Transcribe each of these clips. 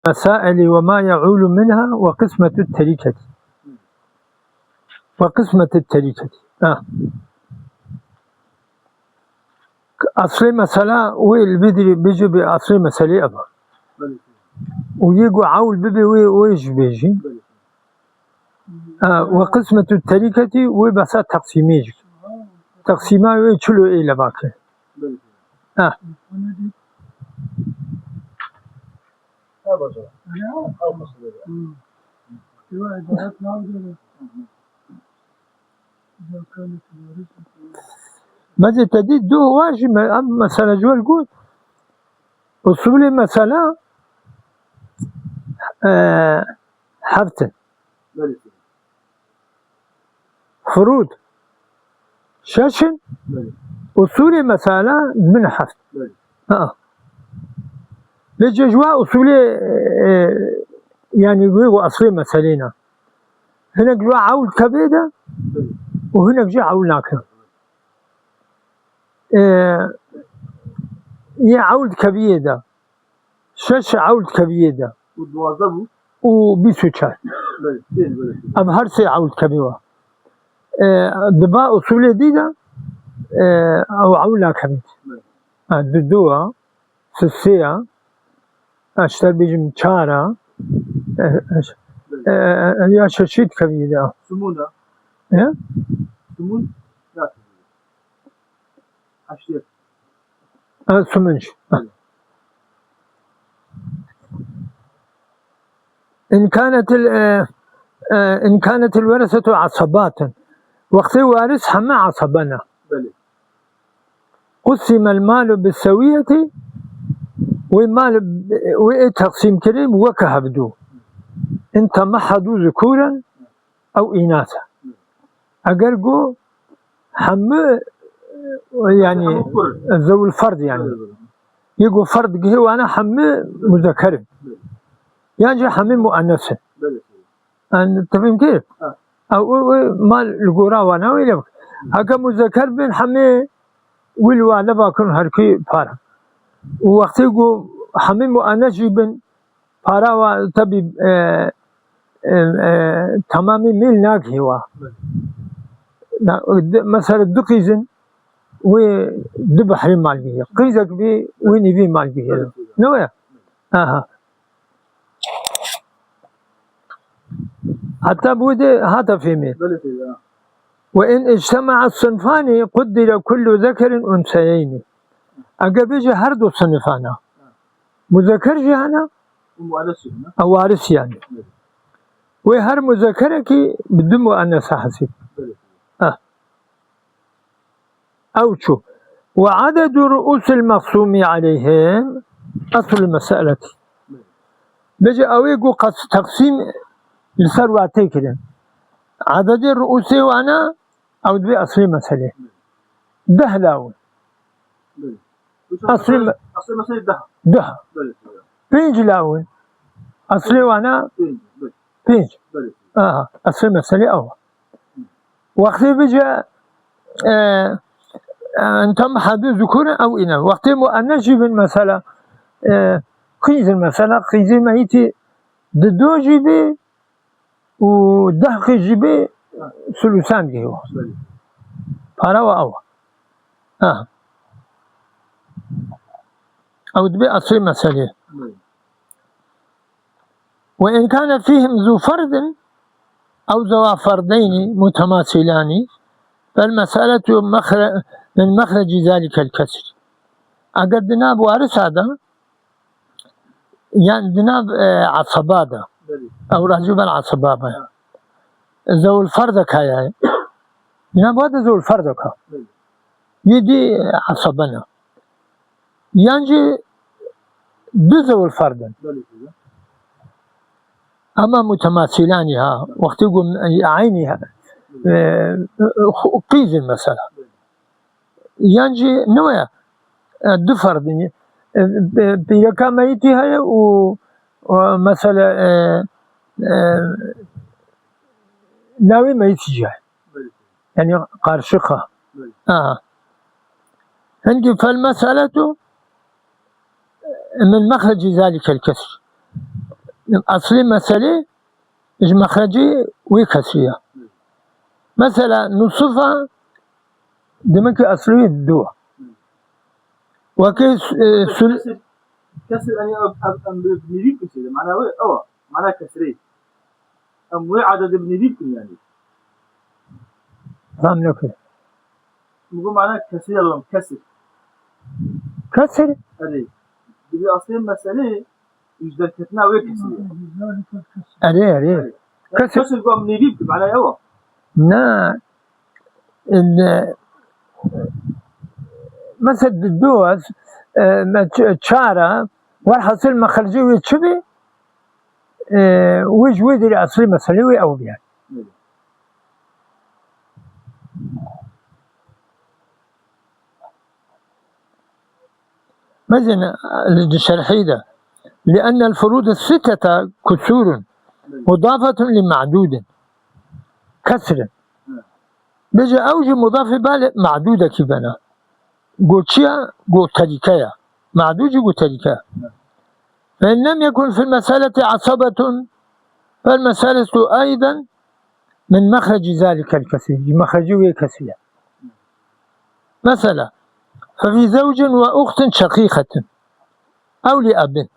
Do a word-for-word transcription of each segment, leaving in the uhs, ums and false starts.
المسائل وما يعول منها وقسمة التركة. وقسمة التركة. Ha. Aslê mesela wê li bidrî bijî bi aslê meselê eva. Belê. Û yê ku ewl bibe wê, wê jî bêjî. Belê. Ha, وقسمة التركة wê behsa teqsîmê jî. Teqsîma wê çilo ê levake. Belê. Ha. Bence te dî du wa jî me-, em mesela ji we got. Usulê mesela, e, heft in. Furûd şeş in. Usulê mesela min heft. Ha. Lê ji wa usulê, e, yani wê û eslê meselê ne. Hinek ji wa ewl dike bê de û hinek jî ewl nake. E, yê ewl dikeviyê de. Şeş ewl dikeviyê de. Û duwazdeh bû? Û bîst û çar. Belê, sê, belê, sê. Em her sê ewl dikevî wa. E, diba usulê dî de, e, ew ewl nakevî. Belê. Ha, du, du a, sê, sê a, ha, ji te bêjim çar a, e, e, e, e, ya şeşî dikevî de. Simûn a? He? Simûn nakevî. Heştê. Ha, simûn. إن كانت ال-، e, e, إن كانت الورثة عصبات. Wextê waris heme asebe ne. Belê. قسم المال بالسوية, wê mal, wê ê teqsîm kirin weke hevdu. إن تمحضوا ذكورا أو إناثا. Eger ku hemû, yani, zewil ferd yani. Yê ku ferd gihê wana hemû muzeker in. Yan jî hemû muennes in. Belê. An, tefhîm kir? Ha. Ew, ew, ew mal li gora wana wê lê bik. Heke muzeker bin hemê wî li wana bakin herkî para. Û wextê ku hemê muennes jî bin para wa tebî, e, e, e, temamî mêl nagihê wa. Na, di, mesela du qîzin wê du behrê mal gihê. Qîzek bî wê nîvî mal gihê. Ne waya? Aha. Heta bu de hata fêmê. Belê teyda. وإن اجتمع الصنفان قدر كل ذكر أنثيين. Eger bêje her du sinifana. Muzeker jî hene. Û muennes jî hene. Ew waris yani. Belê. Wê her muzekerekî bi du muennesa hesîb. Belê. Ha. Ew çû. وعدد رؤوس المقسوم عليهم أصل المسألة. Bêje ew ê ku qas-, teqsîm li ser wa tê kirin. Ededê ruusê wana ew dibê eslê meselê. Deh lawin. Belê. Eslê me-, Eslê meselê deh. Deh. Belê. Pênc lawin. Eslê wana pênc. Belê. Pênc. Belê. Aha. Eslê meselê ew. Wextê bêje, e, e, أن تمحضوا ذكورا أو إناثا. Wextê muennes jî bin mesela, e, qîz in mesela, qîzê meyîtî di do jî bê û deh qîz jî bê, sulusan dihê wa. Belê. Para wa ew. Ha. Ew dibê eslê meselê. Belê. وإن كان فيهم ذو فرد أو ذوا فردين متماثلان فالمسألة مخر-، من مخرج ذلك الكسر. Eger di nav warisa de, yan di nav, e, eseba de, Belê. Ew racû ber eseba be. Ha. Zewil ferdek heye. Di nav wa de zewil ferdek ha. Belê. Yê dî esebe ne. Yan jî du zewil ferd in. Belê, belê. Ama mutemasîlanî ha, wextê ku eynî ha, e, qîz in mesela. Belê. Yan jî ne waya, e, du ferd in. E, e, pîreka meyitî heye û, û mesela, e, e, lawê meyitî jî heye. Belê. Yani qarşıka. Belê. Aha. Hingî فالمسألة من مخرج ذلك الكسر. Eslê meselê ji mexrecê wê kesrî ye. Mesela nusifa demek ki eslê wê du. Wekî s-, e, sül- Kesir, kesir, yani, em, em, em bi nîvî bikin, mana wê, ewa, mana kesirê. Em wê adedê bi nîvî bikin, yani. Fam neke. Min got, mana kesir, Allah'ım, kesir. Kesir? Erê. Divê aslê meselê, ji derketina wê kesirê. Erê, erê. Erê. Yani, kesir. Kesir got, em nîvî bikin, mana ewa. Na, e, mesela du, e, me ç-, çar e, welhasil mexrecê wê çi bî? E, wê ji wê derê eslê meselê wê ew bî. Mezin li şerhî de. لأن الفروض الستة كسور مضافة لمعدود. Kesr. Bêje ew ji mudafê bale ma'dûdekî bena. Go çi ye? Go terîke ye. Ma'dûd jî go terîke ye. فإن لم يكن في المسألة عصبة فالمسألة أيضا من مخرج ذلك الكسر. Ji mexrecî wê kesrî ye. Mesela, ففي زوج وأخت شقيقة أو لأب.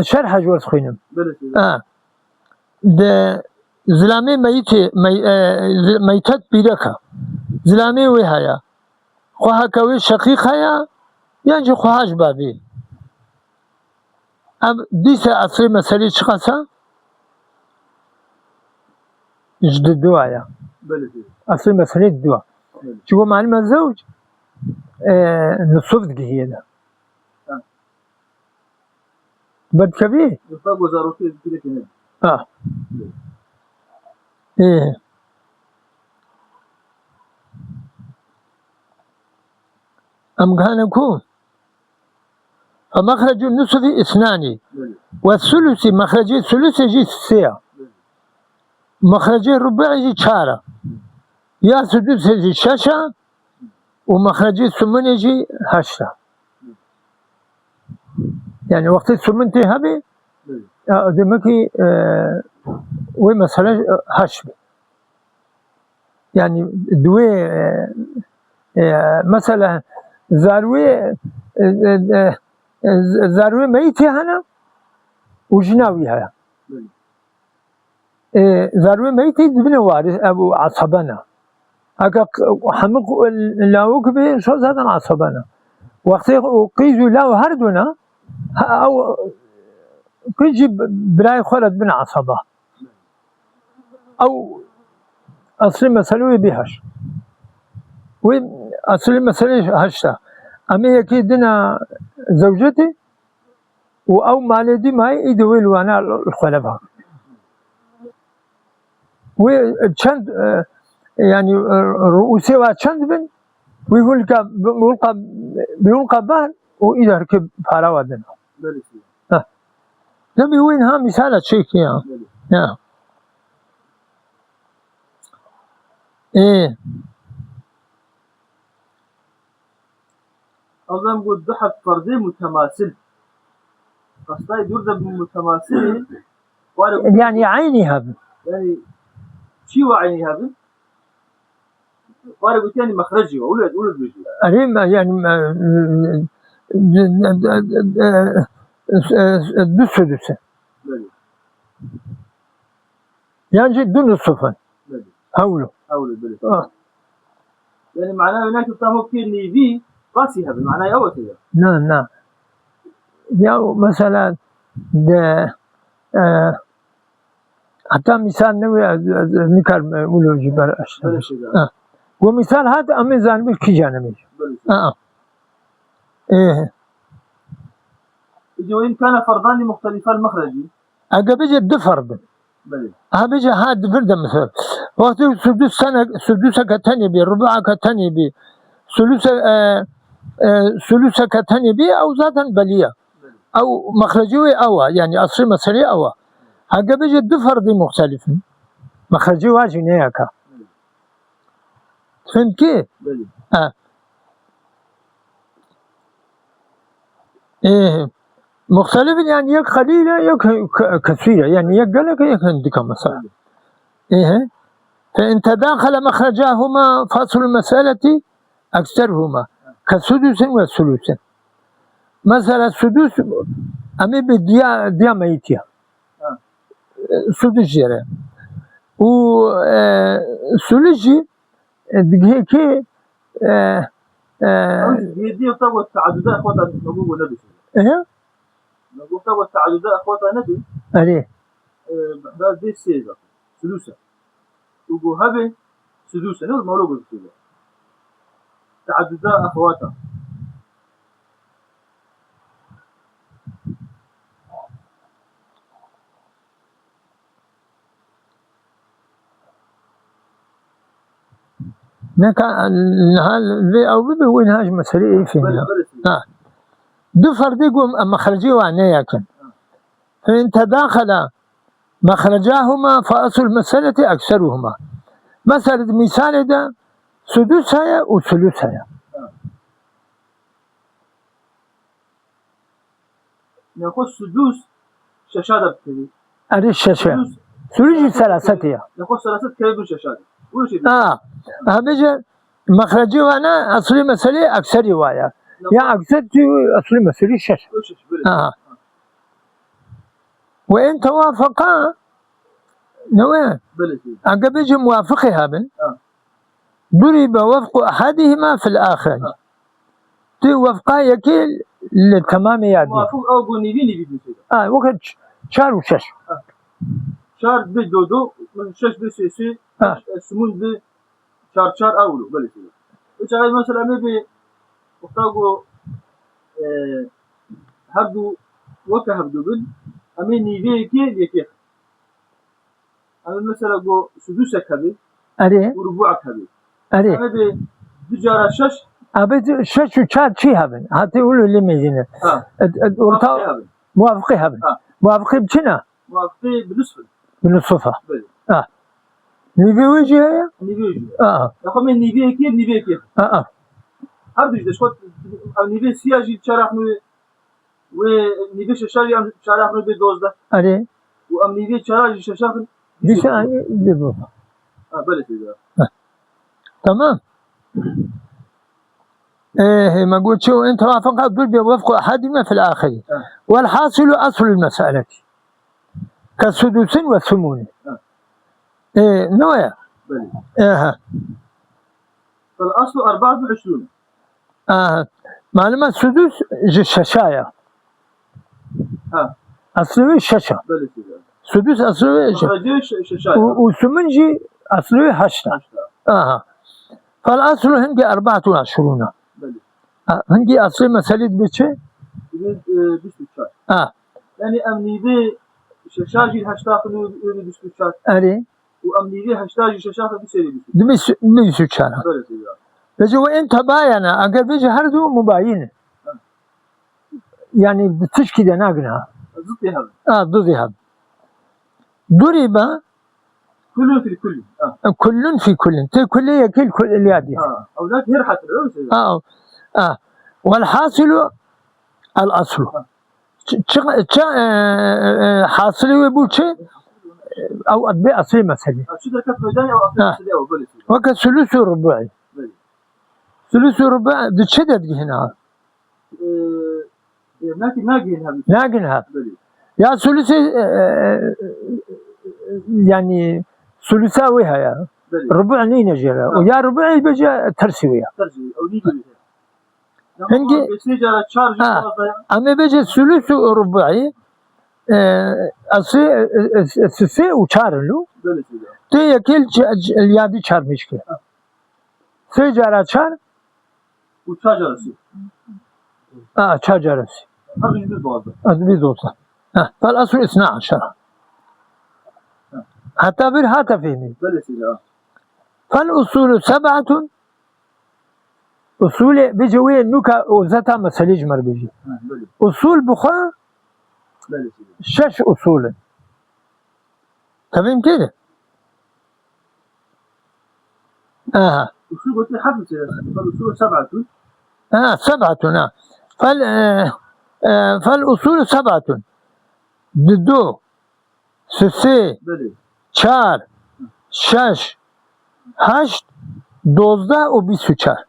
Şerh ji we dixwînim. Belê, belê. Ha. Di zilamê meyitê, mey-, e, zi-, meytet pîrek e. Zilamê wê heye. Xweheke wê şeqîq heye, yan jî xweha ji bavê. Ev dîsa eslê meselê çiqas e? Ji di dua ya. Belê, belê. Eslê meselê di dua. Belê. Çigo malum e zewc, e, nisuf digihiyê de. Ha. Berdikevî? Wexta ku zarokê dikire kene. Ha. Ê. Em gihane ku? Fe mexrecu nusfi isnani. Belê. We sulusi, mexrecê sulusi jî sê ya. Belê. Mexrecê rubu'i jî çar e. Ya sudusê jî şeş e. Û mexrecê sumunê jî heşt e. Yani wextê sumun tê hebê, Belê. Ya, demek ki, e, wê mesele, e, heşt be. Yani di wê, e, e, mesela zarwê, e, e, e, e, zarwê meyitê hene û jina wî heye. Belê. E, zarwê meyitê dibine waris, ev û asabe ne. Eke q-, hemû q-, lawik bê, şo zaten asabe ne. Wextê û qîz û law her du ne, ha, ew qîz jî b-, birayê xwe re dibine asabe. Ew eslê meselê wê bê heşt. Wê eslê meselê heşt e. Em ê yekê dina zewcetê, û ew malê dî mayê, îdî wê li wana li xwe re va. Wê çend, e, yani, e, ruusê wa çend bin, wî hulka, hulka, bi hulka ban û îdî herkê para wa din. Belê. Heh. Demî wî niha misala çêkî ya. Belê. Ya. Ê. Ew dem got du heb ferdê mutemasil. Qestay dûr de bi mutemasil. Ware got Yani eynî hebin. Yani çi wa eynî hebin? Ware got yani mexrecî wa. Wile, wile dibêjî. Erê me, yani me, du sudus e. Belê. Yan jî du nisuf in. Belê. Hewlo. Hewlo, belê. Ah. Yani mana wê nake tam o kê nêvî qasî hebe. Mana ya wete ya. Na, na. Ya mesela de, e, heta misal ne wê ez, ez, ez nikarim, e, wilo jî ber eşte. Belê şey ya. Ha. Bu misal hat em ê zanibî kî canemê. Belê şey. Ha. E. Îdî wê in kana ferdan li muxtelifel mexrecî. Ege bêje du ferd in. Belê. Ha bêje ha di vir de misal. Wextê sudus tene, suduseke tenê bî, rubu'eke tenê bî, suluse, e, e, suluseke tenê bî, ew zaten belî ye. Belê. Ew mexrecê wê ew e, yani eslê meselê ew e. Ege bêje du ferdî muxtelif in, mexrecê wa jî ne yek e. Belê. Fehmkî? Belê. E. Ê, Muxtelif in, yani yek qelîl e, yek ke-, kesîr e. Yani yek gelek e, yek hindik e mesela. Ehe. Fe in tedaxele mexrecahuma fe eslul meseleti ekseruhuma. Ke sudusin ve sulusin. Mesela sudus, em ê bi diya, diya meyîtî ye. Ha. E, sudus jê re. Û, e, sulus jî, e, digihê kê, e, e, Ew jî yê diye wexta ku teaduda exwata nebû, ku nebî. Ehe. Wexta ku teaduda exwata nebî. Erê. E, bi ihda dê sê zaten. Sudus e. Û ku hebe sudus e. Ne mewlo ku dikeve. Teaduda exwata. Neka niha vê ew bibe, wê niha ji meselê ê fêhnî. Belê, belê. Ha. Du ferdê ku em mexrecê wan ne yek in. Fe in tedaxela mexrecahuma fe eslul meseleti ekseruhuma. Mesela di mîsalê de sudus heye û sulus heye. Nexwe sudus şeşa de dikevî. Erê şeş e. Sudus. Sudus jî selaset e. Nexwe selaset dikevî bin şeşa de. Wilo şey. Ha. Ha, bêje mexrecê wan e, eslê meselê ekserî wa ye. Nexwe. Ya ekser tu eslê meselê şeş. Wilo şeş, belê. Ha. Ve in tewafaqa, ne we? Belê. Ege bêje muwafiqê hebin. Ha. Duribe wefqu ehadihima fil ahiri. Ha. Tu wefqa yekê li temamê ya dî. Muwafiq ew ku nîvî nîvî dî. Ha, wekî ç-, çar û şeş. Ha. Çar bê do do, şeş bê sê sê, ha, e, simûn bê çar çar ew lo, belê sê. Wê çaxê mesela me bê wexta ku, e, her du weke hevdu bin, em ê nîvê yekê li yekê xin. Em ê mesela ku sudusek hebe, erê, û rubu'ek hebe. Erê. Em ê bê du cara şeş. Abi şeş û çar çi hebin? Hatê wilo lê mejîne. Ha. Et, et orta muwafiqî hebin. Muwafiqî hebin. Ha. Muwafiqî bi çi ne? Muwafiqî bi nisf in. Bi nisf e. Belê. Ha. Nîvê wê jî heye? Nîvê jî. Ha. Ya xwe me nîvê yekê, nîvê yekê. Ha, ha. Her du jî de ji xwe, em nîvê siya jî çar axin wê. Wê nîvê şeşa jî em çar axin bê dozdeh. Erê. Û em nîvê çara jî şeş axin. Dîsa bê bo. Ha, belê seyda. Ha. Tamam. Ee, me got çi, in tewafaqa duribe wefqu ehadihima fil ahiri. Ha. Vel hasilu eslul meseleti. Ke sudusin ve sumuni. Ha. Ee, ne o ya? Belê. Aha. Fel aslu erbaatun ve işrûn. Aha. Malum e sudus ji şeşa ya. Ha. Eslê wê şeş e. Belê, belê. Sudus eslê wê şeş e. Muxrecê şe-, şeşa ya. Û, û sumun jî eslê wê heşt e. Heşt e. Aha. Fel aslu hingî erbaatun ve işrûn e. Belê. Ha, hingî eslê meselê dibe çi? Dibe, e, bîst û çar. Ha. Yani em nîvê şeşa jî heşt axin û, û bîst û çar. Erê. Û em nîvê heşta jî şeşa xwe biserê bîst. Dibê s-, bîst û çar. Belê seyda. Peki ve in tebayena, eger bêje her du mubayîn in. Ha. Yani tişkî de nagin ha. Zidê hev. Ha, didê hev. Duribe. Kullun fî kullin. Ha. Kullun fî kullin. Tê kullê yekê li kullê ya dî. Ha. Ew ne her hatır, öyle mi seyda? Ha. Ha. Vel hasilu el aslu. Ha. Çi, çi, çi, e, e, hasilê wê bû çi? Ew dibe eslê meselê. Ha, çi derket meydanê ew eslê meselê ew, belê. Weke sulus û rubu'î. Belê. Sulus û rubu' di çi de digihîne? E, e, nakî nagihîn hev. Nagihîn hev. Belê. Ya sulusê, e, e, e, yani sulusa wê heye. Belê. Rubu' nîne jê re. Ha. Û ya rubu'î bêje tersî wê ya. Tersî, ew nîne jê re. Hingî, sê cara çar jî, ha, fazla ya. Em ê bêje sulus û rubu'î, e, eslê, e, e, e, sê û çar in lo. Belê, belê. Tê yekê li ç-, ç-, li yadî çar pêşkê. Ha. Sê cara çar. Û çar cara sê. Ha, çar cara sê. Her du jî dozdeh. Ez bî dozdeh. Ha, fel aslu isna aşara. Ha. Heta bir hata fehmî. Belê seyda. Fel usulu seb'atun. Usulê, bêje wê nûka ozeta meselê ji me re bêje. Ha, belê. Usul bi xwe, belê, belê, şeş usul in. Tevîm kê de? Aha. Usul gotin heft seyda. Fel usul seb'atun. Ha, seb'atun, ha. Fel, e, E, fel usûlü seb'atun. Didu, sisê, Belê. çar, şeş, heşt, dozdeh û bîst û çar.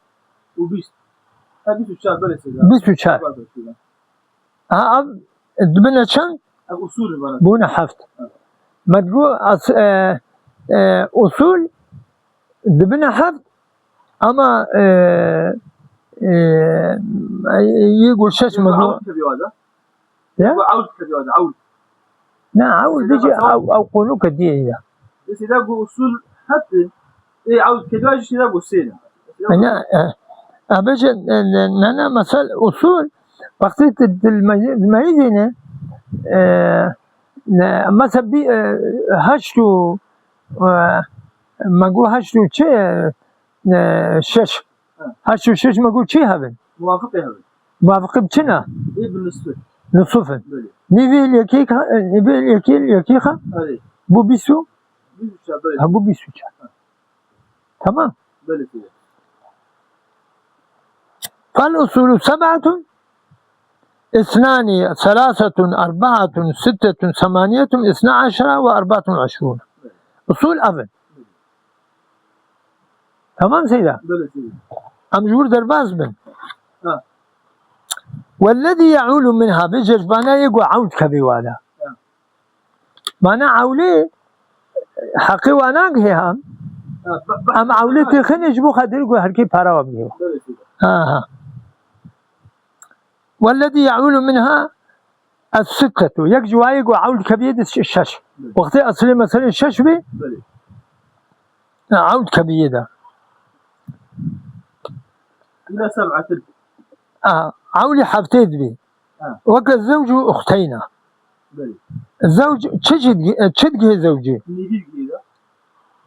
Û bîst. Ha, bîst û çar, belê seyda. Bîst û çar. Bak, bak, bak. Ha, ev dibine çend? Ev usûl bana. Bûne heft. Evet. Me digo as-, e, e, usûl dibine heft ama, e, e, yê go şeş me go. Ew dikevî wada. Ya? Go ew dikevî wada, ew. Na, ew Mesela dije mesela ew, ew qonûke diyê ya. Mesela go usûl heft in. Ê ew dikevî wada jî seyda go sê ne. Mesela Ene, e, e, bêje, e, ne, ne, ne, mesel usûl, wextê tu, tu li me-, li meyî dîne, e, ne, mesel bî, e, heşt û, e, me got heşt û çi, e, e, şeş. Ha. Heşt û şeş me got çi hebin? Muwafiqê hebin. Muwafiqê bi çi ne? Ê bi nisfê. Nisfin. Belê. Nîvê yekê ka, nîvê yekê, yekê ka? Erê. Bu bîst û? Bîst û çar, belê. Ha, bu bîst û çar. Ha. Tamam. Belê, tamam. Fel usulu seb'atun, isnani, selasetun, erbaatun, sittetun, semaniyetun, isna aşra ve erbaatun ve eşrûn. Usul evin. Tamam seyda? Belê, seyda. Em ji wir derbas bin. Ha. Wellezî ye'ûlu minha, bêje ji vana yê ku ewl dikevê wada. Ha. Mana ewlê heqê wana gihê hem. Ha, be-, be-, Em ewlê ha. têxinê ji bo xatir ku herkê para wa bigihê. Belê, seyda. Ha, ha. Wellezî ye'ûlu minha Es-sittetu. Yek ji wayê ku ewl dikeviyê de şe-, şeş. Wextê esilê meselê şeş bê, Belê. ha, ewl dikeviyê de. Îla seb'atin. Aha, ewlî heftê dibê. Ha. Weke zewc û uxteyna. Belê. Zewc, çi, çi digi-, çi digihê zewcê? Nîvî digihê de.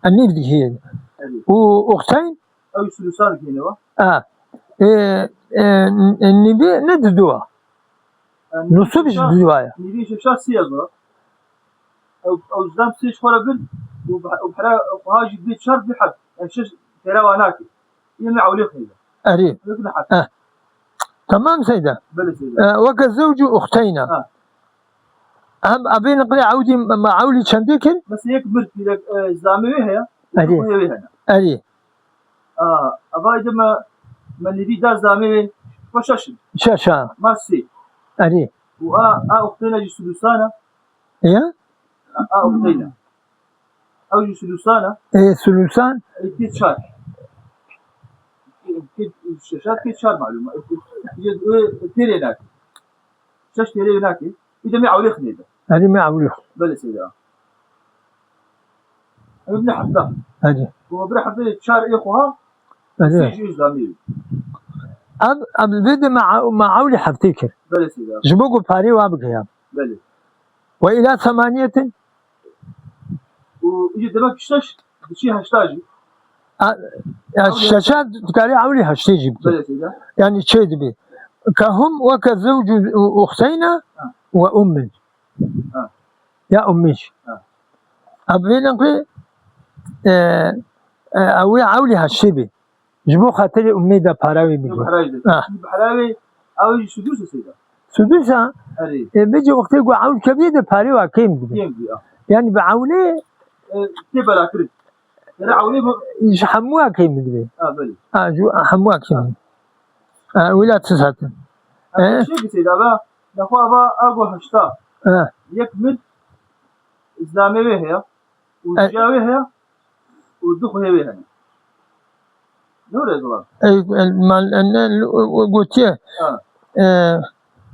E, nîv digihê. Belê. Û uxteyn? Ew sulusan digihê wa? Ha. E, e, n-, nîvî ne didu wa? Yani Nusuf nîvî ji şeşa, didu wa ya. Nîvî şeşa sî ya zor. Ew, ew ji dem sê ji xwe re bin, û bi, û bi hera xweha jî bê çar bê heb. Yani şeş têra wa nake. Yê me ewlê xêze. Erê. Wek ne heb. Eh. Tamam seyda. Belê seyda. Eh, weke zewc û uxteyna. Ha. Em, evê niqlê ewdî, me ewlî çendê kir? Mesela yek mir pîrek, e, zamê wê heye, Erê. Wê heye. Erê. A, eva ide me, me nîvî da zamê wê xwe şeş in. Şeş, ha. Ma sê. Erê. Û a, a uxteyna jî sulusan e. Ya? A, a uxteyna. Ew jî sulusan e. Ê, sulusan? Ê, tê çar. Tê, tê şeşa tê çar malûm e. Ê, tê, tê, têrê nake. Şeş têrê wê nake. Î demê ewlê xinê de. Erê me ewlê. Belê seyda. Ev ne hefta. Erê. Û bira hefta çar ê xweha. Erê. Sê jî zamî. Ev, ev vê de me, me ewlê heftê kir. Belê seyda. Ji bo ku parê wa bigiham. Belê. Ve ila semaniyetin. Û î demek şeş diçî heşta jî. A, ya şeşa dikarî ewlî heştê jî bike. Belê seyda. Yani şey dibi. Ke hum weke zewcu û uxteyna Ha. ve ummin. Ha. Ya ummin. Ha. Ev vê neqlê, e, e, ew ê ewlî heştê bî. Ji bo xatirê umê de para wê bigre. Para wê. Ah. Şimdi para wê, ew jî sudus e seyda. Sudus e? Erê. E, bêje wextê ku ewl keviyê de parê wa kêm dibe. Kêm dibe, ah. Yani bi ewlê E, tê belakirin. Yara ewlê bu. Ji hemû wa kêm dibe. Ha, belê. Ha, ji hemû wa kêm. Ha. Ha, wila çi zaten. Ha, E? Şey ki seyda be, nexwe ava ago heşta. Ha. Yek mir, izlamê wê heye. Û E. Ciya wê heye. Û du xweyê wê hene. Ne were zilam? E, e, mal, e, ne, e, gotiye. Ha. E,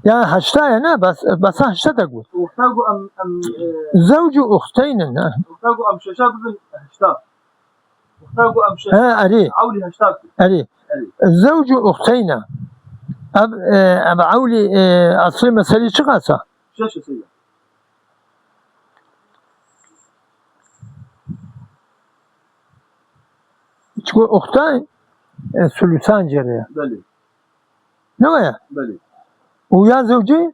ya heşta ye ne? Bes, besa heşta de got. Wexta ku em, em, e, Zewc û uxteyn in, ha. Wexta ku em şeşa bibin heşta. Wexta ku em şeş-, He, erê. Ewlî heşta bibin. Erê. Erê. Zewc û uxteyn e. Ev, e, ev ewlî, e, eslê meselî çiqas e? Şeş e seyda. Çiko uxteyn, e, sulusan cere ya. Belê. Ne waya? Belê. Û ya zewcê?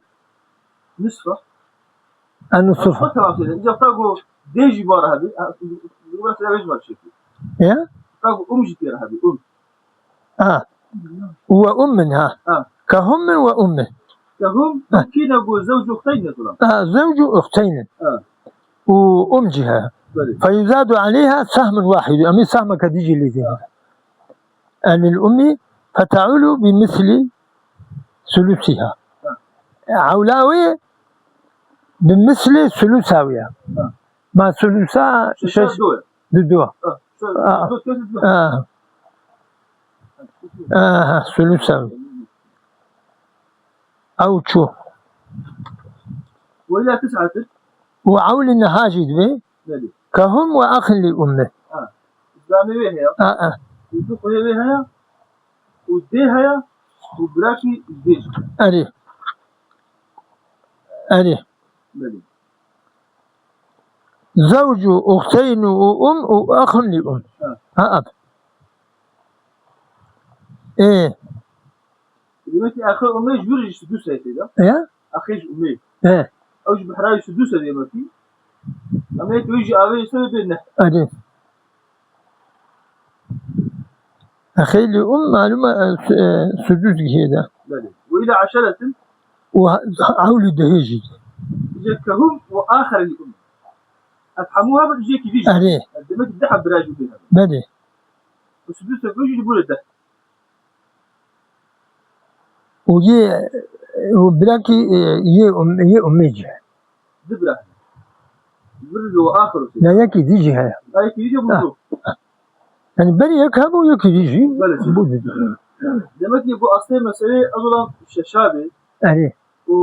Nisfa. En nisfa. Nisfa tamam seyda. Îca ta ku dê jî bar hebî. Ha, bu mesela beş bar çekti. Ya? Ta ku um jî tê hebî. Um. Ha. Ve ummin ha. Ha. Ke hummin ve ummin. Kehum, kî ne got zewc uxteyn ne filan. Ha, zewc û uxteyn in. Ha. Û um jî heye. Belê. Feyuzadu aleyha sehmun wahid. Em ê sehmeke dî jî lê dê. Ha. Anil ummi feteulu bi misli sulusiha. Ha. Ewla wê bi mislê sulusa wê ya. Ha. Ma sulusa şeş, şeş, du ya. Du, du. Ha, şeş, ha, du, du, du. Ha. Aha, sulusa wê. Ew çû. Ve ila tis'atin. Û ewlî niha jî divê. Belê. Kehum ve axin li ummi. Ha. Îslamê wê heye. Ha, ha. Û du xweyê wê heye. Û dê heye. Û birakî dê jî. Erê. Erê. Belê. Zewcu, uxteynu û um û axun li um. Ha. Ha, ab. Ê. Demek ki axê umê ji wir jî sudus heye tê de. Ya? Axê ji umê. He. Ew jî bi herayê sudus e demek ki. Em ê tu jî avê ji te bê ne. Erê. Axê li um malum e, su-, e, sudus gihê de. Belê. Ve ila eşeretin. Û ha-, ewlî dehê jî. Îce kehum ve axer li um. Ev hemû hebin, îce kî vî jî. Erê. Demek ki deh heb bira jî bê hebin. Belê. Û sudus e jî ji bo re deh. Û yê, û birakî, e, yê um-, yê umê jî. Di bira. Bir û axir. Ne, yekî dî jî heye. Ha, yekî dî jî bû. Ha. Yani berî yek hebû, yekî dî jî. Belê. Bû dî. Demek ki bu aslê meselê ezolan şeşa bê. Erê. Û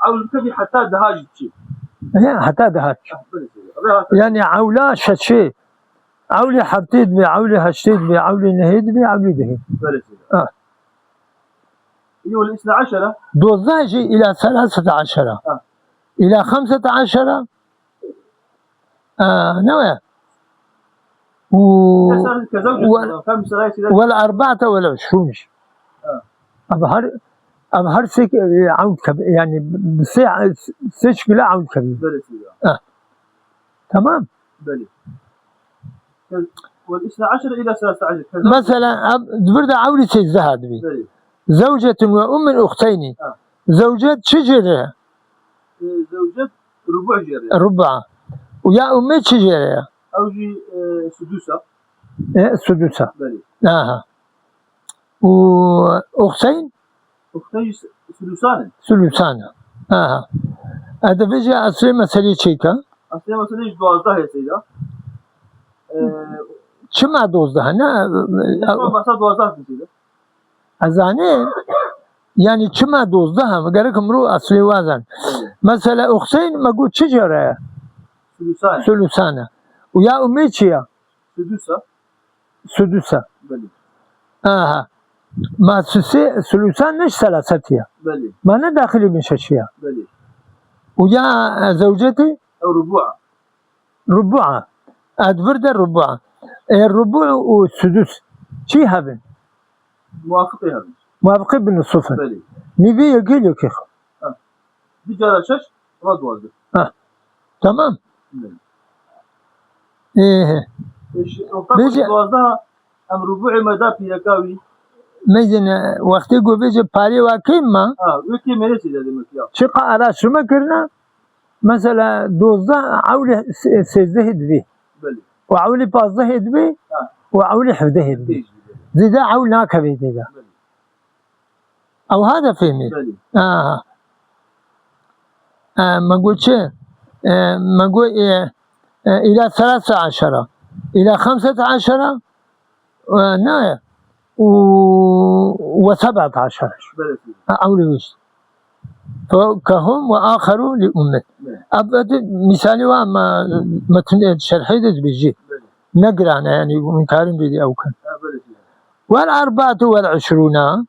ew dikevî heta deha jî çi? Ya, heta deha çi? Ha, belê. Belê. Yani ewla şeşê. Ewlî heftê dibe, ewlî heştê dibe, ewlî nehê dibe, ewlî dehê. Belê. Ha. Îyo, li îsna eşere. Dozdeh jî ila selasete eşere. Ha. Ila xemsete eşere. Aa, ne we? U-, Mesela, kezem we-, kezem, mesela, mesela. Wel erba'te wel eşrûn jî. Ha. Ev her, ev her sê, e, ewd keb-, yani, sê, sê şekile ewd kebî. Belê, belê. Ha. Tamam. Belê. Kez-, wal isna eşre ila selasa eşre. Keza- Mesela, em, di vir de ewlî sêzdeh dibî. Belê. Zewcetun ve ummun uxteyni. Ha. Zewcet çi jê re? E, zewcet rubu' jê re. Rubu'. Û ya ummê çi jê re ya? Ew jî, e, sudusa. E, sudusa. Belê. Aha. Û uxteyn? Uxteyn jî sulusan in. Sulusan in. Aha. E, divê jî eslê meselê çêke? Eslê meselê jî duwazdeh hê seyda. Ee, Çima dozdeh? Ne? Mesela duwazdeh bin seyda. Ez zanî, yani çima dozdeh e? Gerek em rû eslê wazan. Belê. Mesela uxteyn me got çi jê re? Sulusan. Sulusan e. Û ya ummê çi ya? Sudusa. Sudusa. Belê. Aha. Ma susê, sulusan ne ji selasetiya. Belê. Ma ne daxilî bin şeşiya. Belê. Û ya, e, zewcetî? Ew rubu'a. Rubu'a. Edvir de rubu'a. E, rubu' û sudus çi hebin? Muwafiqî hebin. Muwafiqî bin sufin. Belê. Nîvê yekê yekê xwe. Ha. Du cara şeş, re duwazdeh. Ha. Tamam. Belê. Ê, he. Bêje- Duwazdeh, em rubu'ê me da pîreka wî. Meyzin, e, wextê ku bêje parê wa kêm ma? Ha, wê kêm mêrê çê de demek ya. Çiqa araştırma kirina? Mesela dozdeh ewlî se-, sêzdehê dibê. Belê. Û ewlî pazdehê dibê. Ha. Û ewlî hevdehê dibê. Pêş dibê. Zêde ewl nakevê tê de. Belê. Ew ha de fêmî. Belê. Aha. E, me got çi? E, me got, e, e, îla selasa eşara. Îla xemsete eşara. E, ne? Û, ve seb'ete eşara. Belê. Ha, ewlî wî jî. Fe kehum ve axeru li ummet. Belê. Ev, ev mîsalî wa me, metin, e, şerhê de dibêjî. Belê. Ne giran e, yani, hûn karin bêdî ew kin. Ha, belê. Vel erba'atu vel eşrûna.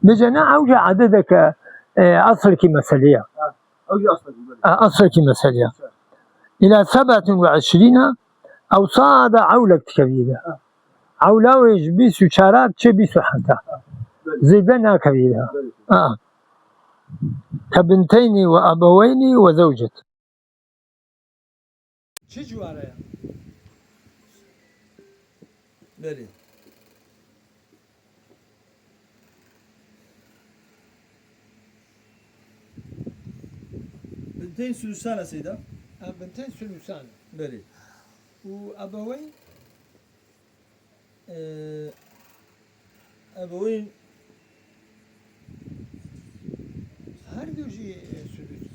Bêje ne ewca ededeke, e, eslekî meselê ye. Ha, ew jî eslekî, belê. Ha, eslekî meselê ye. Belê. Îla sebetin ve eşrîna, ew sada ewlek dikevî de. Ha. Ewla wê ji bîst û çar çê bîst û heft. Ha, belê. Zêde nakevî de. Belê. Ha. Ke binteynî ve ebeweynî ve zewcet. Çi ciware ye? Belê. Binteyn sulusan e seyda. Ha, binteyn sulusan e. Belê. Û ebeweyn? Ee, ebeweyn her du jî, e, sulus.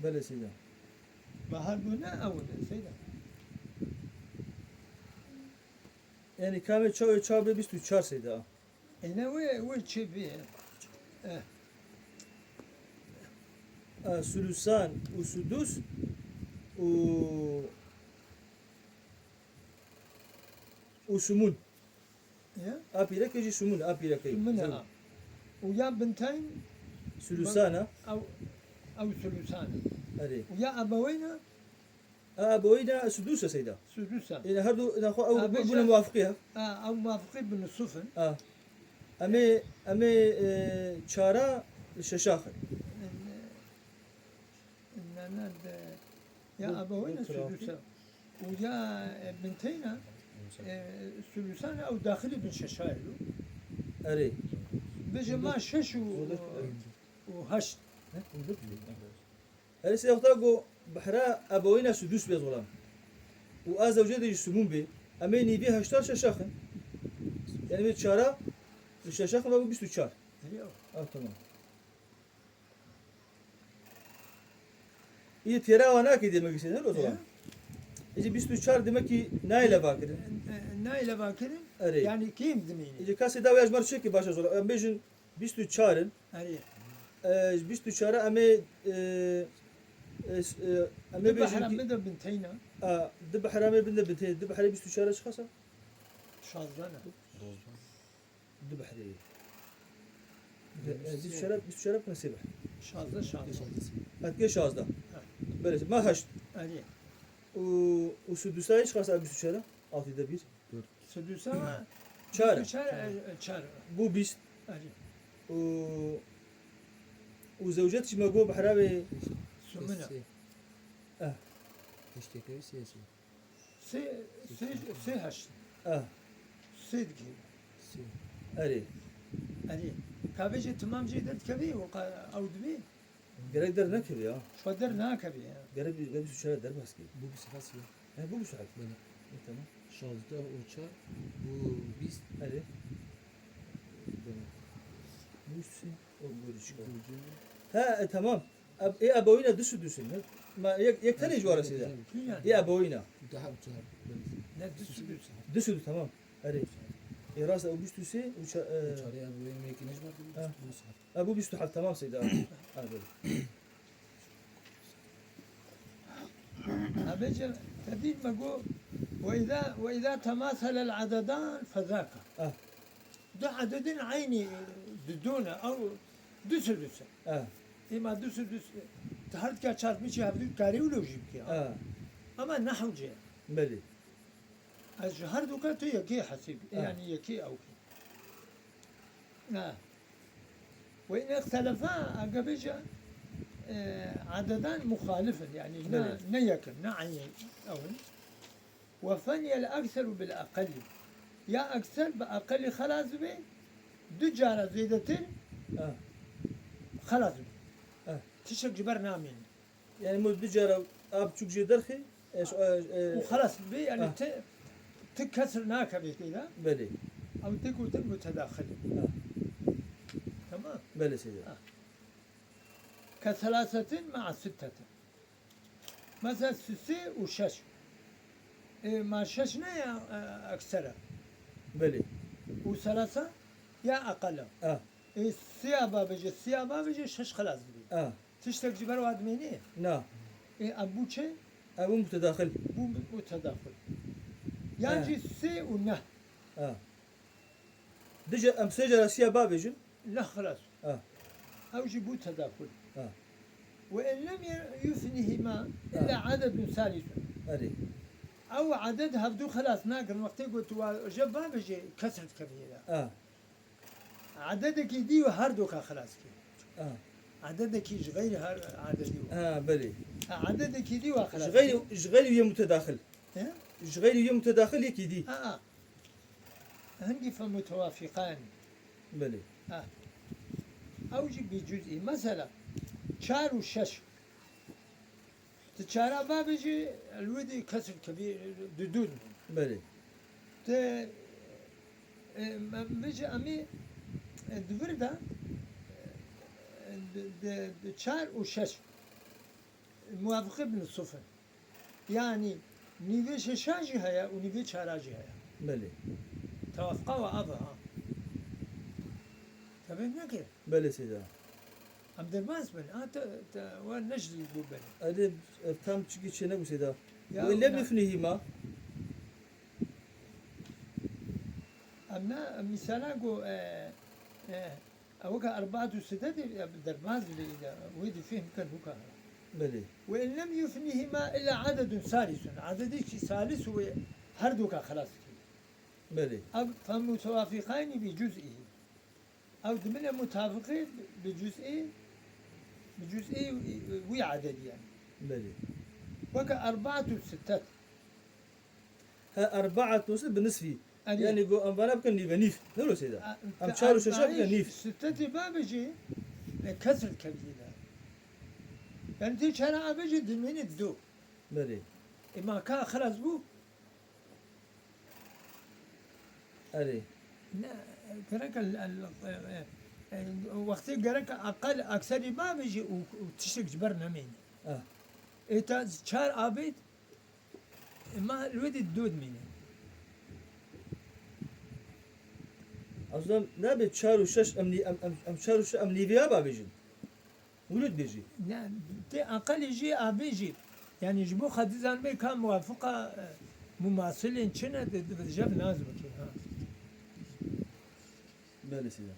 Belê seyda. Ma her du ne ew ne seyda. Yani kamê çawê çaw bê bîst û çar seyda. Ene wê, wê çi bê? Eh. E, sulusan û sudus û, û sumun. Ya? A pîrekê jî sumun, a pîrekê. Sumun, ha. Û ya binteyn? Sulusan e. Ew, ew sulusan e. Erê. Û ya ebeweyna? A, ebeweyna sudus e seyda. Sudus e. Yine her du, yine xwe ew bûne muwafiqî he. Ha, ew muwafiqî bi nisuf in. Ha. Em ê, em ê, e, çara li şeşa xin. Ne, ne, de, ya ebeweyna sudus e. Û ya, e, binteyna, e, sulusan ew daxilî bin şeşayê lo. Erê. Bêje ma şeş û, û heşt. Erê sê wexta ku behra ebeweyna sudus bê zolam. Û a zewcê de jî sumun bê. Em ê nîvî heşta şeşa xin. Yani bê çara, şeşa xin ve bu bîst û çar. Erê. Ah, tamam. Î têra wa nakê demek ki seyda, o zaman. Î bîst û çar demek ki nayê leva kirin. E, e, nayê leva kirin. Erê. Yani kêm dimîne. Î kasê dawiya ji me çekî baş e zolam. Em bêjin bîst û çar in. Erê. E, ji bîst û çar em ê, e, e, s-, e, em ê bêjin ki, bide binteyna. A, di behra em ê binde binteyna. Di behrê bîst û çar çiqas e? Şazdeh ne? Di behrê. Di, e, bîst û çar, bîst û çar bikine sê behr. Şazdeh, şazdeh. Hetke şazdeh. Ha. Belê, ma heşt. Erê. Û, û sudusayê çiqas e bîst û çar? Altı da bir. Sudusa çar. Çar, e, e, çar. Bu bîst. Erê. Û, û zewcet jî me got behra wê. Sumuna. Sê. Eh. Heştê kevî sê sê. Sê, sê, sê heşt. Eh. Sê dikî. Sê. Erê. Erê. Ka bêje timam jê derdikevî, weka ew dibê. Gerek der nekeve ya. Şo der nakeve ya. Gerek bir, gerek bir süre der baskı. Bu bir sıfat ya. He, bu bir saat. Böyle. E, tamam. Şazdeh û çar, bu bîst. Hadi. Böyle. Bu üstü, o böyle çıkıyor. Ha, e, tamam. Ab-, e, ebewîna du sudus in, ne? Ma yek, yek tenê ji wa re sêde. E, ebewîna. Daha uca. Ne du sudus? Du sudus, tamam. Erê. E, rast e, o bîst û sê û ça-, e, çarê ebewîn me yekî ne ji ber du sudus. Ha, bu bîst û heft, tamam seyda. Ha, böyle. Ebêje, tevîn me got, "Ve îza, ve îza temasele el-adedan fezaka." Ah. Du ededin eynî didûne, ew du sudus e. Ah. Êma du sudus, tu her dika çarpmî çi hevdû karî wilo jî bikî, ha? Ah. Ama nehw cê. Belê. Ez ji her duka tu yekê hesîb, ah, yani yekê ew kî. Ha. Ve in îxtelefa, ege bêje, e, adedan muxalif in, yani ne, belê, ne yek in, ne eynî ew in. Ve feniyel ekseru bil eqelî. Ya ekser bi eqelî xelas dibe, du cara zêdetir, ha, xelas dibe. Ha. Tiştek ji ber namîne. Yani, muz du cara a biçûk jê derxê, e, ş-, e, e, û xelas bê, yani, ah, ti, ti kesr nakevê tê de. Belê. Ew tê gotin mutedaxil. Ah. Tamam. Belê seyda. Ah. Ke selasetin ma'a sittetin. Mesela sisê û şeş. E, ma şeş ne ya, e, eksere? Belê. Û selasa ya eqala. Ah. E, sê a babêje, sê a babêje, şeş xelas dibê. Ah. Tiştek ji ber wa dimênê? Na. Ê, ev bû çi? Ev bû mutedaxil. Bû mutedaxil. Yan, he, jî sê û neh. Ha. Dije em sê cara siya bavêjin? Neh xilas. Ha. Ew jî bû tedaxul. Ha. Ve en lem ye-, yufnihima illa, ha, adedun salisun. Erê. Ew aded hevdu xilas nakin. Wextê got tu wa je bavêjê kesr dikeviyê de. Ha. Ededekî dî û her doka xilas kir. Ah. Ededekî ji xeyrî her ededî wa. Ah, belê. Ha, ededekî dî wa xilas kir. Ji xeyrî, ji xeyrî yê mutedaxil. He? Ji xeyrî yê mutedaxil yekî dî. Ah, ah. Hingî fe mutewafiqan. Belê. Ah. Ew jî bi cüz'î. Mesela, çar û şeş. Ti çara bavêjî, li wê dî kesr kevî, didûn. Belê. Ti, e, em bêjî, em ê, e, di vir de, e, di, di, di çar û şeş muwafiqî bin sufin. Yanî nîvê şeşa jî heye û nîvê çara jî heye. Belê. Tewafiqa we av e, ha. Tevê nekir. Belê seyda. Em derbas bin. Ha, te, te, we neşt jî bû belê. Ede ev tam çikî çênebû seyda. Ya, Wê lem na- yufnihîma. Em ne, em mîsala ku, e, e, ew weke erbaet û sitte de, e, derbas dibe îda. Wê dî fêhm bikin weka. Belê. Ve in lem yufnihima illa adedun salisun. Adedekî salis wê her duka xelas kir. Belê. Ev fe mutewafiqayni bi cüz'ihi. Ew dimine mutafiqê bi cüz'î, bi cüz'î wî adedî yani. Belê. Weke erbaet û sittet. He, erbaet û sitte bi nisfî. Erê. Yani go em vana bikin nîve nîv. Ne wilo seyda? A- Em te- çar û şeşa erbaî bikin nîv. Sittetê bavêjî, e, kesr kevî de. Yani tê çara avêjî dimînî du. Belê. E, ma ka xelas bû. Erê. Ne, gerek el, el, e, e, e, wextê gerek aqel akserî bavêjî û, û tiştek ji ber nemêne. Ah. Ê te çar abêt, e, ma li wê dî du dimîne. Azam nabe çar û şeş em nî-, em, em, em çar û şeş em nîvê ya bavêjin. Wilo dibêjî. Ne, tê aqelê jî avê jî. Yani ji bo xwe dizanibê ka muwafiqa, e, mumasilên çi ne, di, di, jev nas bikî, ha. Belê seyda.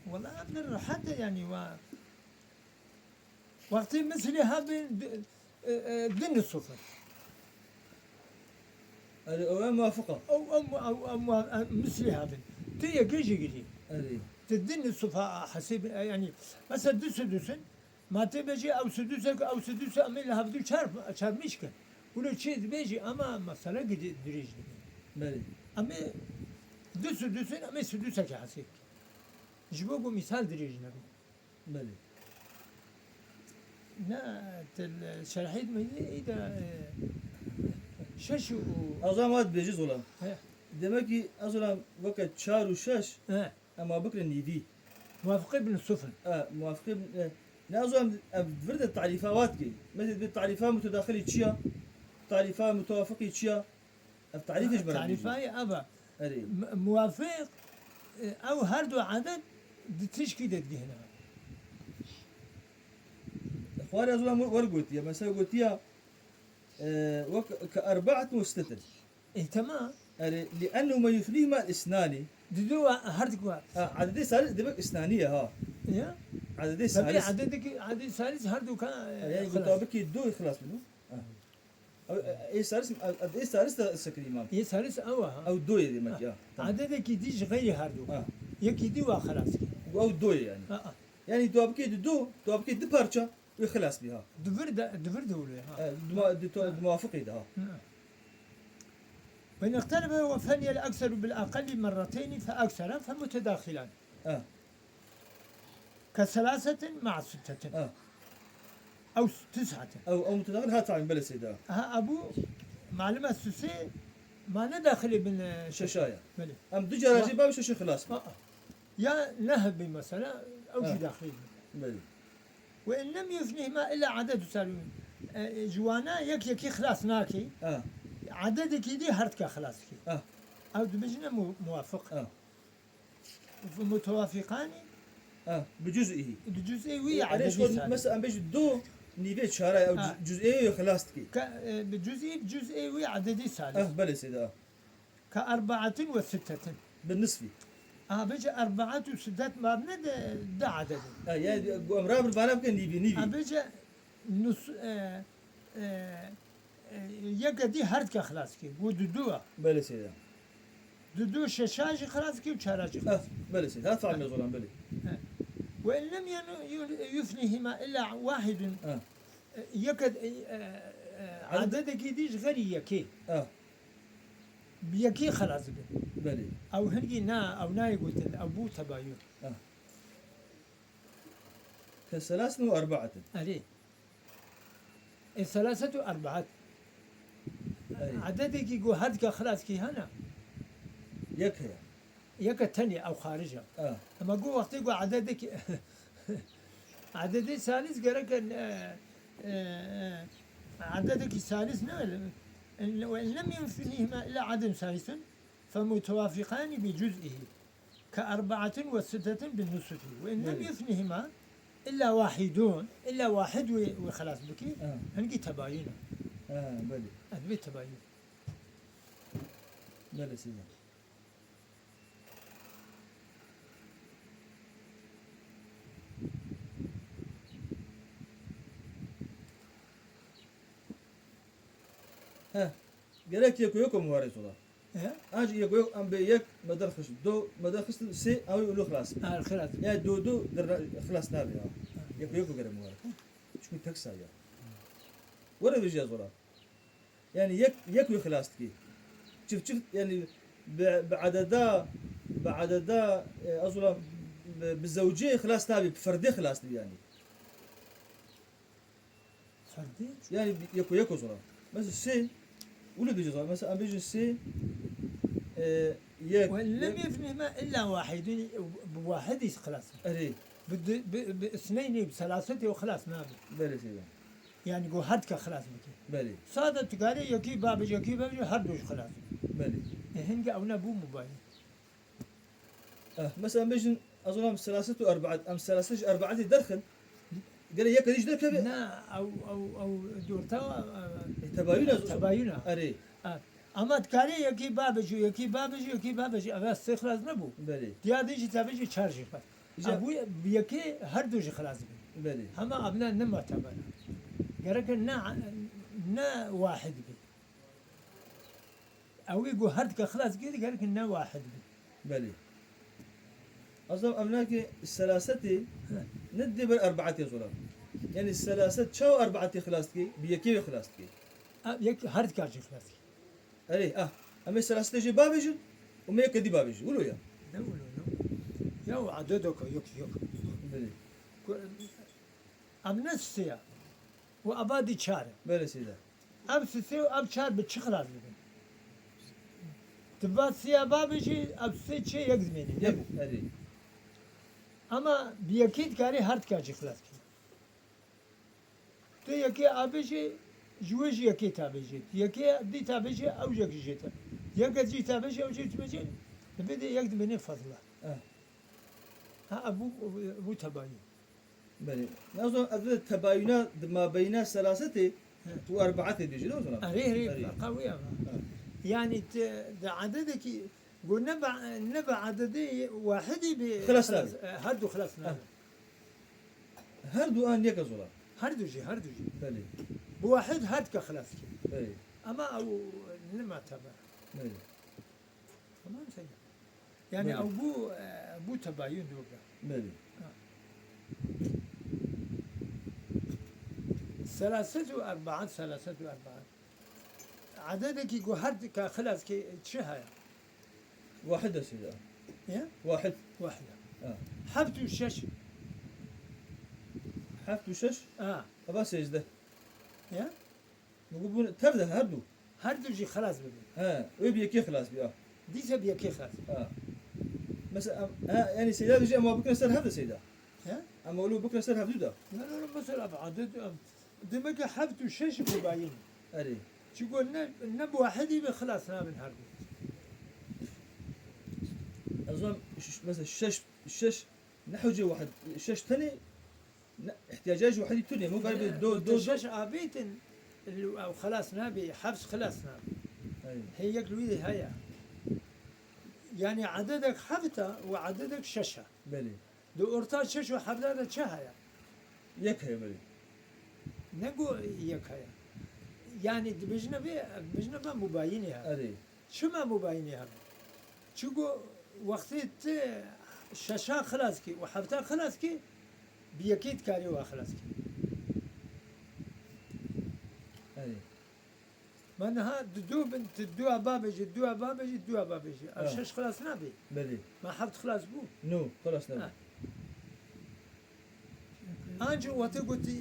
Wala em rehet e yani wa. Wextê mislî hebin di, e, e, di nisuf in. Erê, ew e muwafiq e. Ew, ew, ew, ew, ew, e, mislî hebin. Tu yekê jî girî. Erê. Tu di nisuf a, a hesêb, e, yani, mesela du sudus in, ma tê bêjî ew sudusek, ew sudus em ê li hevdu çar, çarmîş kin. Wilo çê dibêjî, ama mesele gi-, dirêj dibe. Belê. Em ê du sudus in, em ê sudusekê hesêb kin. Ji bo ku mîsal dirêj nebe. Belê. Ne, til şerhî me yê îda, e, şeş û Azam hat bêjî zolam. He. Demek ki ez zolam weke çar û şeş He. em a bikrin nîvî. Muwafiqê bin sufin. E, muwafiqê, e, ne ez zolam ev vir de tarîfa wat ki. Mesela bir tarîfa mutedaxilî çiya? Tarîfa mutewafiqî çiya? Ev tarîfê ji ber Tarîfayê ava. Erê. M-, muwafiq, e, ew her du adet di tişkî de digihine. Xwarê ez wer, wer gotiye. Mesela gotiye, e, wek ke erbaetun ve sittetun. E, tamam. Erê, li'ennehu ma yufnihima isnani. Di du wa, her du wa. Ha, adedê salis demek isnaniye ha. Ya. Adedê Tabii salis. Adedeki, adedê salis her du ka, e, Yani xelas. gotabikê du xelas bû. Ha. Ew, e, e, salis, e, e, salis de sekir imam. Yê salis ew ha. Ew du ye demek ya. Tamam. Adedekî dî ji xeyrî her du. Ha. Yekî dî wa xelas kir. Ew du ye yani. Ha, ha. Yani gotabikê di du, gotabikê di parça, wê xelas bî ha. Di vir de, di vir de wile ha. E, di ma-, di to-, di muwafiqê de ha. Ha. Ve in ixtelefe ve feniyel ekseru bil aqalli merreteyni fe eksere fe mutedaxilan. Ha. Ke selasetin ma'a sittetin. Ha. Ew tis'atin. Ew, ew mutedaxil hat tayin bele seyda. Ha, ebu malum e süsê ma ne daxilê bin, e, Şeşa ya. Belê. Em du cara Wa- jî bab şeşê xilas bî. Aa. Ya neh bî mesela, ew Ha. jî daxilê bin. Belê. Ve in lem yufnihima illa adedu salim. E, e, ji wana yek yekî xilas nakî. Ha. Adedekî dî her dika xilas kî. Ha. Ew dibêjine mu-, muwafiq. Ha. Mutewafiqanî Ha. Bi cüz'ihi. di cüz'ê wî Yani adedî şu salim. Mesela em bêjin du nîvê çara ew Ha. cüz-, cüz'ê wî xilas dikî. Ka, e, bi cüz'î, bi cüz'ê wî adedî salim. Ha, belê seyda. Ka erbaetin ve sittetin. Bi nisfî. Aha, bêje erbaet û sittet mabne de du adedin. Ha, yani em rabin vana bikin nîvî, nîvî. A bêje nus, e, e, e, yeke dî her dike xilas kir. Got du du a. Belê seyda. Du du şeşa jî xilas kir û çara jî Ha, xilas kir. belê seyda. Ha, fehmê zoran belê. He. وإن لم ين-، ين-، يفنهما إلا واحد. Ha. Yeke, e, e, e, Ad- adedekî dî ji xerî yekê. Ha. Bi yekê xelas dibe. Belê. Ew hingî na, ew nayê gotin, ew bû tebayun. Ha. Ke selasin û erbaetin. Erê. E, selaset û erbaet. Erê. Adedekî ku her dika xelas kî hene? Yek heye. Yeke tenê ew xaric e. Ha. Ema ku wextê ku adedekî, adedê salis gerek e, e, e, adedekî salis ne, in, وإن لم يفنهما إلا عدد ثالث فمتوافقان بجزئه كأربعة وستة بالنصف وإن لم Belê. يفنهما إلا واحد, illa wahid wê, wê xelas bikî, Ha. hingî tebayun e. Ha, belê. Ez bê tebayun. Belê, seyda. He. Gerek yeko yeko muwarê sola. He? Ancî yeko yeko em bê yek me derxist, do me derxist, sê ew û lu xilas. Ha, xilas. Yani do do der xilas nabe ya. Ha. Yeko yeko gerek muwarê. Çünkü tek sayı ya. Were vêjî ya zola. Yani yek, yek wê xilas dikî. Çift çift yani bi, bi adeda, bi adeda, e, ez wila bi, bi zewcê xilas nabî, bi ferdê xilas dibî yani. Ferdê? Yani bi, yeko yeko zora. Mesela sê, wilo bêje zora. Mesela em bêjin sê, e, yek, وإن لم yek. يفنهما إلا واحد, bi wahidî xilas. Erê. Bi, bi, bi isneynî, bi selasetê û xilas nabe. Belê seyda. Yani ku her dika xilas bike. Belê. Sade tu karî yekî babij, yekî babij, her du jî xilas bike. Belê. E, hingî ew ne bû mubayîn. Eh, mesela em bêjin, ez olam selaset û erbaet, em selaset ji erbaetê derxin. Gere yek jî derkeve? Na, ew, ew, ew dorta, e, E, tebayun ez tebayun a. Erê. Ha. Ama tu karî yekî babij û yekî babij û yekî babij, ev sê xilas nebû. Belê. Diya din jî tabijî çar jî xilas. Îca- Ev bûye bi yekê her du jî xilas bin. Belê. Hema ev ne, ne muteber e. Gereke ne, ne wahid be. Ew ê ku her dike xilas kê, gereke ne wahid be. Belê. Azam ev nake selasetê Heh. ne dê ber erbaetê zola. Yani selaset çawa erbaetê xilas dike? Bi yekê wê xilas dike. Ev yek her dika jî xilas kê. Erê, ah. Em ê selasetê jê bavêjin û me yek kedî bavêjin. Wilo ya? Ne wilo, ne wilo. Ya û adedeke yok, yok. Belê. Ku, em ne sê ya. Û eva dî çar e. Belê seyda. Ev sisê û ev çar bi çi xilas dibin? Tu va sê ya bavêjî, ev sê çê yek dimênî. Yek, erê. Ama bi yekê dikarî her dika jî xilas kî. Tu yekê avêjê, ji wê jî yekê tavêjê. Yekê dî tavêjê, ew yek jê te. Yek ez jî tavêjê, ew jî tavêjê. Divê de yek dimênê fazla. Eh. Ha, ev bû, bû tebayî. Belê. Nazo ev de tebayîna di mabeyna selasetê He. tu erbaetê dibêjî, ne o zaman? Erê, erê, Erê. Ferqa wê ya. Ha. Yani te, di adedekî Got ne bi, ne bi adedê wahidî bi Xilas xilas, nabe. E, her du xilas nabe. Ha. Her du an yek ez ola. Her du jî, her du jî. Belê. Bi wahid her dika xilas kir. Belê. Ama ew ne muteber. Belê. Tamam seyda. Yani Belê. ew bû, e, bû tebayun dûr da. Belê. Ha. Selaset û erbaat, selaset û erbaat. Adedekî ku her dika xilas kê çi heye? Wahid e seyda. Ye? Wahid. Wahid e. Ha. Heft û şeş. Heft û şeş? Ha. Eva sêzdeh. Ye? Min got bûn tev de her du. Her du jî xilas bibin. He, wê bi yekê xilas bî, ha. Dîse bi yekê xilas. Ha. Mesela, em, he, yani seyda dibêje em wa bikine ser heft de seyda. He? Em wilo bikine ser heft du de. Ya, ya, ya, mesela, ev adet, em, Demek ki heft û şeş mubayîn. Erê. Çiko ne, ne bi wahidî be xilas nabin her du. Ez zam ş-, ş-, mesela şeş, şeş, ne hewce wahid, şeş tenê, ne, ihtiyaca ji wahidî tune, mo galibe do, do, do. Şeş avêtin, ew xilas nabe, heft xilas nabe. Erê. Hê yek li wî heye. Yani adedek heft e û adedek şeş e. Belê. Di orta şeş û hevdeh de çi heye? Yek heye belê. Ne got yek heye. Yani dibêjine vê, dibêjine vê mubayînê hebe. Erê. Çima mubayînê hebe? Çiku wextê tu şeşa xilas kî û hefta xilas kî, Bi yekê dikarî wa xilas kî. Erê. Ma niha di du bin, tu dua babêjî, dua babêjî, dua babêjî. Ev Ha. şeş xilas nabe. Belê. Ma heft xilas bû. No, xilas nabe. Ha. Ancî wextê ku tu,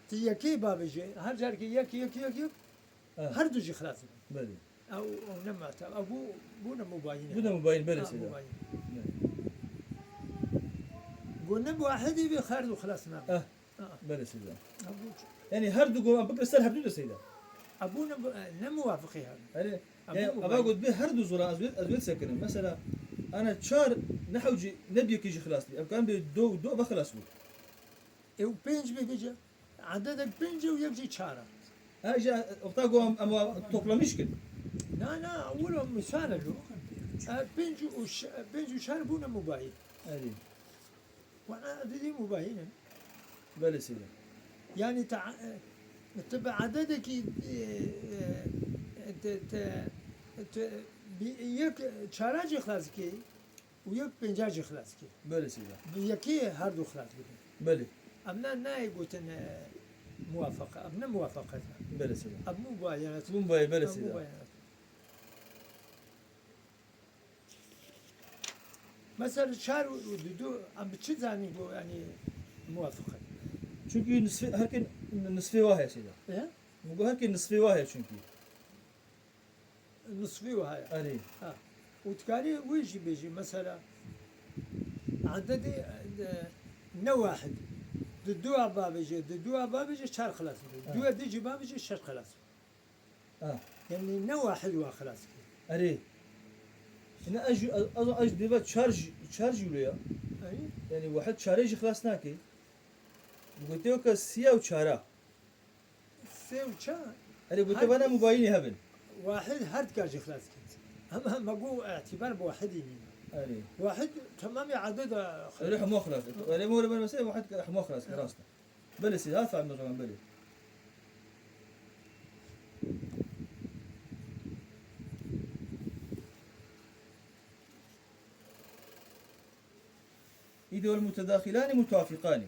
tu yekê babêjî, her carekê yek, yek, yek, yek, Ha. her du jî xilas dibin. Belê. Ew, ew ne mata, ew bû, bû ne mubayîn e. Bû ne mubayîn, belê Ha, seyda. mubayîn. Belê. Ku ne muwahhidî bî, her du xilas nabe. Eh. Belê seyda. Ev bû çi? Yanî her du goma bikire ser hevdû de seyda. Ev bû ne, ne muwafiqî her. Erê, Ev yanî bû ava mubayîn. got bê her du zora ez wê, ez wê sekinim. Mesela, ana çar ne hewcî, ne bi yekê jî xilas bî. Ev kan bê do, do ve xilas bû. Ew pênc bê bêje. Ededek pênc e û yek jî çar e. Ha, ji wexta ku em, em wa toplamîş kin. Na, na, ewil o misal e lo. E, pênc û ş-, pênc û çar bûne mubayîn. Erê. Wana ededî mubayîn in. Belê seyda. Yanî te, e, te bi ededekî, e, e, te, te, te bi yek çara jî xilas kî. û yek pênca jî xilas kir. Belê seyda. Bi yekê her du xilas bibin. Belê. Ev ne nayê gotin, e, muwafaka. Ev ne muwafaqet e. Belê seyda. Ev mubayenet. Mubaye-, belê Ev seyda. mubayenet. Mesela çar û, û du, du, em bi çi zanîn ku, yanî, muwafaqet? Çünkü nisfê, herkê nisfê wa heye seyda. E? Min got herkê nisfê wa heye çünkü. Nisfî wiha ye. Erê. Ha. Û dikarî wî jî bêjî, mesela, ededê, e, ne wahid. Di dua babêje, di dua babêje çar xilas bû. Ha. Dua di jî babêje şeş xilas bû. Ha. Yanî ne wahid wa xilas kir. Erê. Şimdi ez, ez, ez dêva çar jî, çar jî wilo ya. Erê. Yanî wahid çarê jî xilas nake. Gotiye ke siya û çara. Sê û çar. Erê, gote Her vana mubayînê hebin. Wahid her dikar jî xilas kir. Ama me got îtîbar bi wahidî nîne. Erê. Wahid temamê ededa Erê, hema xilas. Erê, mor ben mesela wahid hema xilas, Ha. rast. Belê seyda, ha, fehmî o zaman, belê. Îdî wal mutedahilani mutafîqani.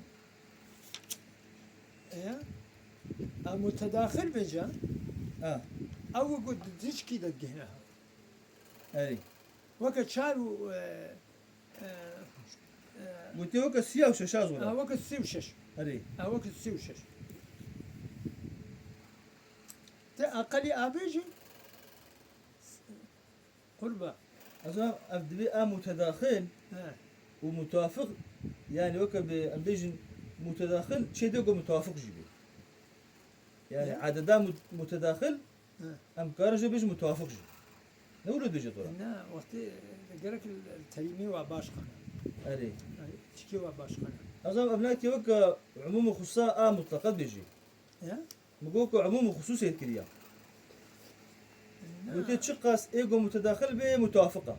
Eya? A mutedahil bêje? Ha. Ew ku di tişkî de digihne. Erê. Weke çar û, e, e, e, Gotiye weke siya û şeş a zora. Ha, weke sê û şeş. Erê. Ha, weke sê û şeş. Te aqilî abêjî? Qurba. Eza ev divê a mutedaxil He. û mutafiq, yani weke bi em bêjin mutedaxil çê de ku mutafiq jî bê. Yani He. adeda mut-, mutedaxil He. em karin jî bêjin mutafiq jî. Ne wilo dibêje to ra? Na, wextê gerek terimî wa baş xana. Erê. Yani, çikê wa baş xana. Eza ev nake weke umum û xususa a mutleqe bêjî. He? Min got ku umûm û xisûsê kiriya. Na. Gotiye çiqas ê ku mutedaxil bê, mutewafiq e.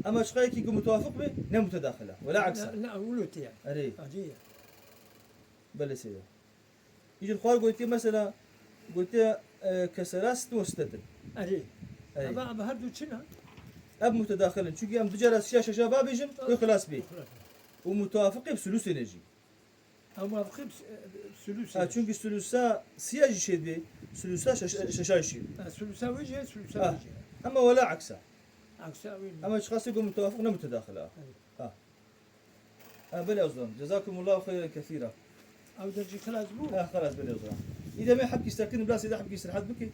Ema çiqa yekî ku mutewafiq bê, ne mutedaxil e. Wela eksa. Na, na, wilo tê ye. Erê. Acî ye. Belê seyda. Îcil xwar gotiye mesela, gotiye, e, kesera sittin ve sittetin. Erê. Erê. Eva, eva her du çi ne? Ev mutedaxil in. Çünkü em du cara siya şeşa babêjin, wê xilas bê. Xilas. Û mutewafiqê bi sulûsê ne jî. Ew muwafiqî, e, sulûsê Ha, ye. Çünkü sulûsa siya jî şêt bê, sulûsa şeş-, şeşa jî şêt bê. Ha, sulûsa wê jî ye, sulûsa Ha. wê jî ye. Ama wela eksa. Eksa wê. Ama çiqasê ku mutewafiq ne mutedaxil a. Evet. Ha. Ha, belê o zaman. Cezakumullahu xeyren kesîra. Ew der jî xilas bû? Ha, xilas belê o zaman. Îdemê hebkî sekin, bila seyda hebkî istirahat bike.